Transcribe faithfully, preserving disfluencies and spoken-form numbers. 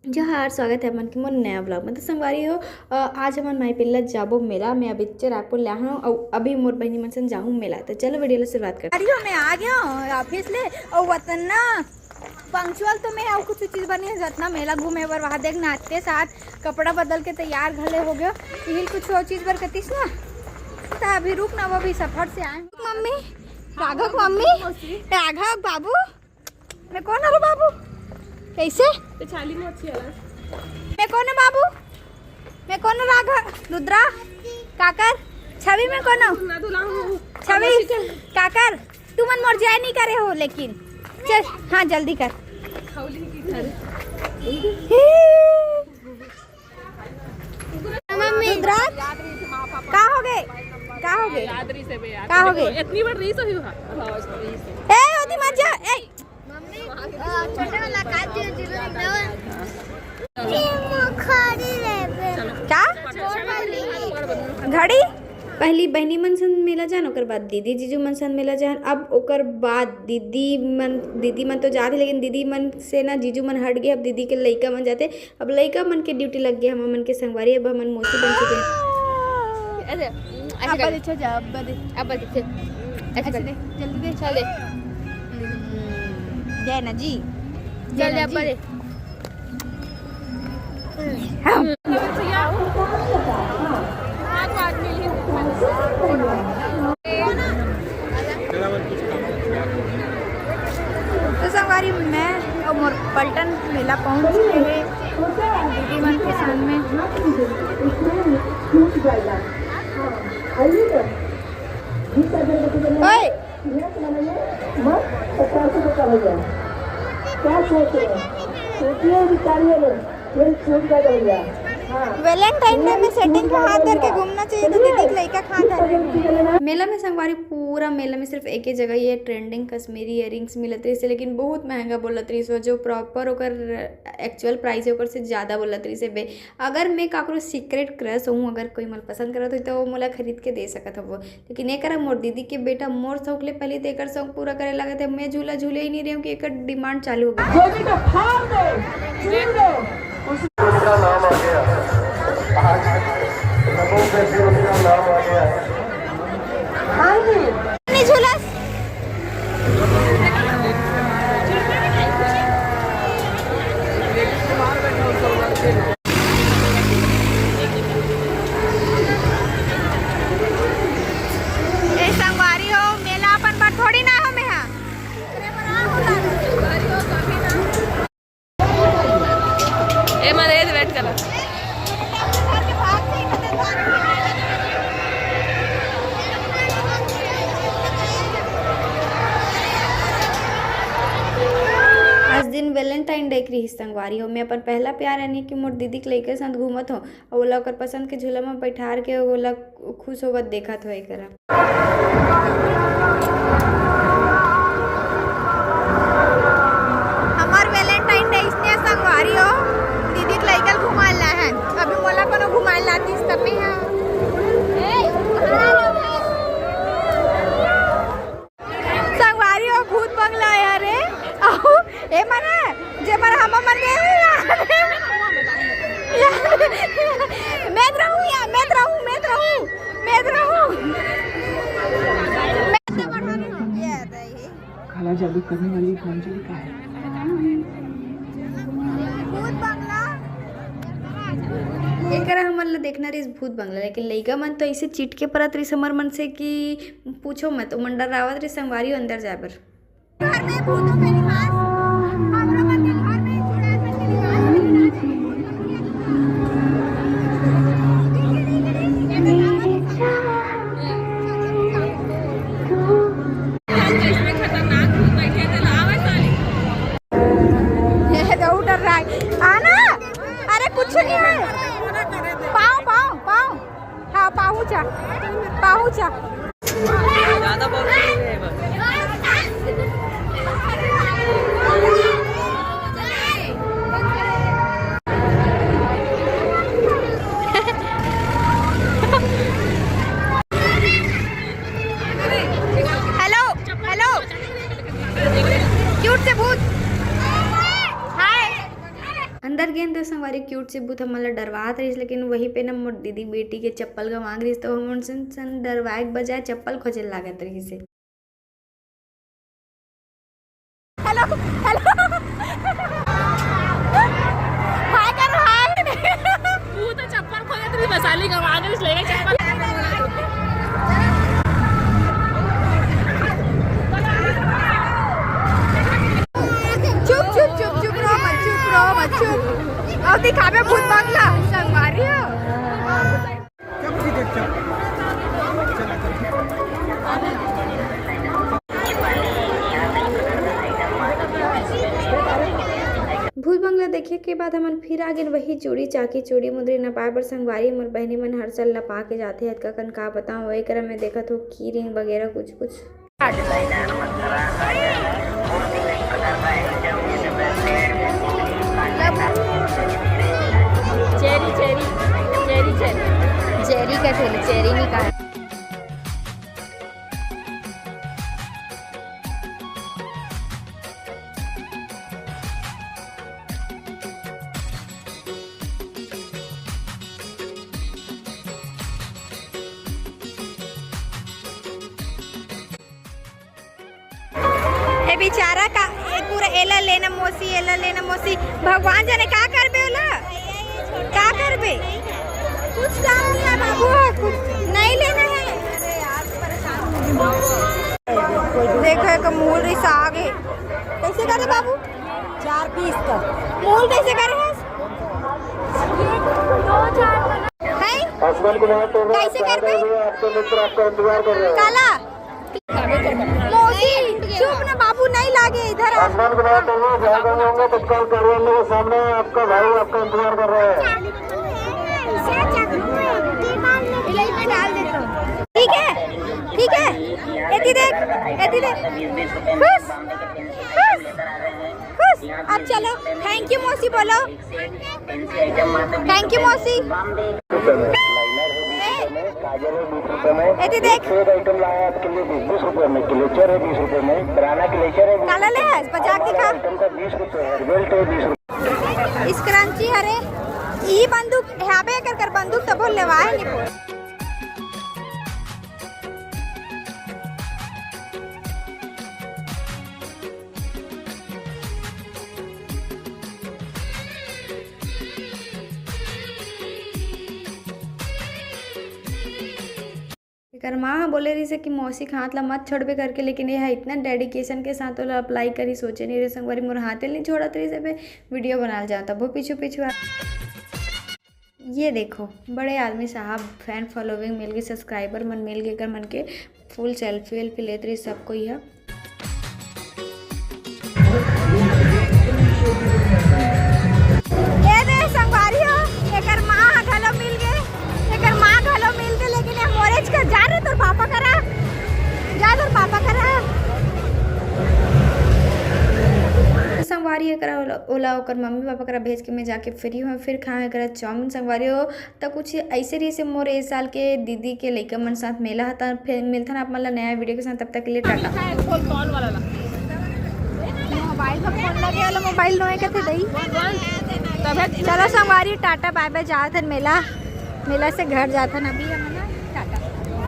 जोहार, स्वागत है आप मन के मोर नया vlog में। तो संगवारी हो, अ, आज हमन माई पिल्ला जाबो मेला में। अभी चे रायपुर ले आहूँ अउ अभी मोर बहिनी मन संग जाहूँ मेला। तो चलो वीडियो ला शुरुआत करते हैं। अरे मैं आ गया हूँ ऑफिस ले, अउ वतना punctual तो मैं अउ कुछ चीज बर नहीं, जतना मेला घूमे बर वहाँ देख नाचते साथ कपड़ा बदल के तैयार घले हो गयो। यही कुछ और चीज बर कतिस ना, तो अभी रुक ना, वो भी सफर से आए। मम्मी, राघव मम्मी, राघव बाबू, मैं कौन हूँ बाबू? कैसे? मैं कौन हूँ बाबू? मैं कौन हूँ राघव? रुद्रा, काकर? छवि में कौन हूँ? छवि, काकर? तुमन मोर जय नहीं करे हो लेकिन। चल, हाँ, जल्दी कर। मम्मी। रुद्रा, का हो गए? का हो गए? याद रही से बे, याद का हो रही। गए? इतनी बड़ रही सही हुआ। ए, ओती मत जा। ए। मम्मी, अ, छोटे वाला काज जो जीरो एकदम। का? घड़ी? पहली बहिनी मन संग मेला जान, ओकर बाद दीदी जीजू मन संग मेला जान। अब ओकर बाद दीदी मन, दीदी मन तो जात हे, लेकिन दीदी मन से ना जीजू मन हट गए। अब दीदी के लइका मन जाते। अब लइका मन के ड्यूटी लग गया, हम मन के संगवारी, अब हमन मौसी बन चुके हैं। ऐसे, ऐसे अब कर। अच्छा जा, अब दे। अब दे, चल। ऐसे ऐसे कर। दे, जल्दी दे। चल दे। हम्म, जय ना जी। चल दे, अब दे। तो संगवारी, मैं अउ मोर पलटन मेला पहुंच गए हैं दीदी मन के साथ में। ओए! क्या सोच रहे हो? सोचिए, विचारिए लोग। Valentine day में setting का हाथ धर के घूमना चाहिए, तो दीदी के लइका के हाथ धर के घूमना। मेला में संगवारी, पूरा मेला में सिर्फ एक ही जगह ये trending कश्मीरी earrings मिलत रहिस हे, लेकिन बहुत महंगा बोलत रहिस हे, जो proper ओकर actual price है, ओकर से ज़्यादा बोलत रहिस हे बे। अगर मैं काकरो secret crush हूँ, अगर कोई मोला पसंद करत हो, तो वो मोला खरीद के दे सकत हवो। लेकिन एकर मोर दीदी के बेटा मोर शौक ले पहले तो एकर शौक पूरा करे लागत हे। मैं झूला झूले ही नहीं रही हूँ कि एकर demand चालू हो गई। उसका नाम आ गया, आज लोगों के दिल का नाम आ गया। हाँ जी। नहीं झूलस। ए संगवारी हो, मेला अपन बर थोड़ी ना हो मेहा। ए मन, ए wait करा। आज दिन Valentine day के रहिस संगवारी हो। मैं अपन पहला प्यार यानी कि मोर दीदी के लइका संग घूमत हो। अउ ओला ओकर पसंद के झूला म बैठार के ओला खुश होवत देखत होए करा। हमार Valentine day इसने संगवारी हो, दीदी के लइका ल घुमाए ला है। अभी मोला कोनो घुमाए लातीस तब नहीं है। संगवारी हो, भूत बंगला है रे। अहो, ए मने, जे मन हम मन गए हैं यार। मैं रहूं यार, मैं रहूं, मैं रहूं, मैं रहूं। मैं तो बढ़ा रही हूँ। ये आता है ये। काला जादू करने वाली एक मंजरी का है। भूत बंगला। एकरा हमन ला देखना रहिस भूत बंगला, लेकिन लइका मन तो ऐसे चिटके परत रहिस हमर मन से कि पूछो मत, ओमन डरावत रहिस संगवारी हो अंदर जाए बर। घर में भूतों का निवास, हम लोगन के घर में चुड़ैल मन के निवास। ये तो डर रहा है। आना, अरे कुछ नहीं है। पाँव, पाँव, पाँव। हाँ, पाहुचा, पाहुचा। ज्यादा बोल रही है बस। Hello, hello, cute से भूत। Hi। अंदर गए। तो संगवारी, क्यूट सी भूत हमन ला डरवात रहिस, लेकिन वही पे ना मोर दीदी बेटी के चप्पल गंवा गे रहिस, तो हमन सन सन डरवाए के बजाय चप्पल खोजे लागत रहिस हे। Hello, hello. हाय करो, हाय। तू तो चप्पल खोले, तेरी वैशाली गंवा गे रहिस, ले गए चप्पल। चुप, चुप, चुप, चुप रहो मत, चुप रहो मत, चुप। अब दिखावे भूत बंगला, संगवारी हो। भूत बंगला देखे के बाद हमन फिर आ गेन वही चूड़ी चाकी, चूड़ी मुंदरी नपाए बर संगवारी। मोर बहिनी मन हर साल नपा के जाथे, अतका कन का बताऊं, एकरा में देखत हो की रिंग वगैरह कुछ कुछ। चेरी, चेरी, चेरी, चेरी। चेरी का थैली, चेरी निकाल। ए बेचारा का, ए पूरा एला लेना मौसी, एला लेना मौसी। भगवान जाने का करबे ओला, का करबे? कुछ काम नहीं है बाबू, कुछ नहीं लेना है। देखो, एक मूल रिस आ गए। कैसे करे बाबू? चार पीस का। मूल कैसे करे है? हैं? आसमान को नया तोड़ रहा है, कैसे करबे? आपके मित्र आपका इंतजार कर रहे हैं। काला। मौसी, चुप ना बाबू, नहीं लागे इधर आ। आसमान को नया तोड़ रहा है, जहाँ कहीं होंगे तत्काल कार्यालय के सामने आपका भाई आपका इंतजार कर रहा है। ठीक है, ठीक है, एती देख, एती देख। खुश, खुश, खुश। अब चलो, thank you मौसी बोलो। Thank you मौसी। ए, एती देख। छह आइटम लाया आपके लिए बीस, बीस रुपए में। क्लेचर है बीस रुपए में, बनाना क्लेचर है बीस रुपए में। काला ले है, बजा के दिखा। आइटम का बीस रुपए है, बेल्ट है बीस रुपए। स्क्रंची हरे, ई बंदूक, हाबे कर कर बंदूक तभो लेवाए नहीं। एकर माँ ह बोले रहिस हे कि मौसी के हाथ ला मत छोड़बे करके, लेकिन ये ह इतना डेडिकेशन के साथ ओला अप्लाई करी, सोचे नहीं रहे संगवारी, मोर हाथे नहीं छोड़त रहिस हे, वीडियो बनाल जाता वो पीछू पीछू आ। ये देखो, बड़े आदमी साहब, फैन फॉलोइंग मिल गई, सब्सक्राइबर मन मिल गए, एकर मन के फुल सेल्फी वेल्फी लेत रही सब कोई ह। ये दे संगवारी हो, एकर माँ ह घलो मिल गए, एकर माँ घलो मिल गए, लेकिन ये मोरेच कर जा रहे तोर पापा करा, जा तोर पापा करा। तो संगवारी एकरा ओला, ओला ओकर मम्मी पापा करा भेज के मैं जाके फ्री हूँ, फिर खाऊँ एकरा चाउमीन संगवारी हो। तो कुछ ऐसे रहिस हे मोर ए साल के दीदी के लइका मन साथ मेला ह। त फिर मिलथन आप मन ला नया वीडियो के साथ, तब तक के लिए टाटा। मोबाइल नोए कथे दई। चलो संगवारी, टाटा बाय बाय, जात हन मेला, मेला से घर जात हन अभी हमन।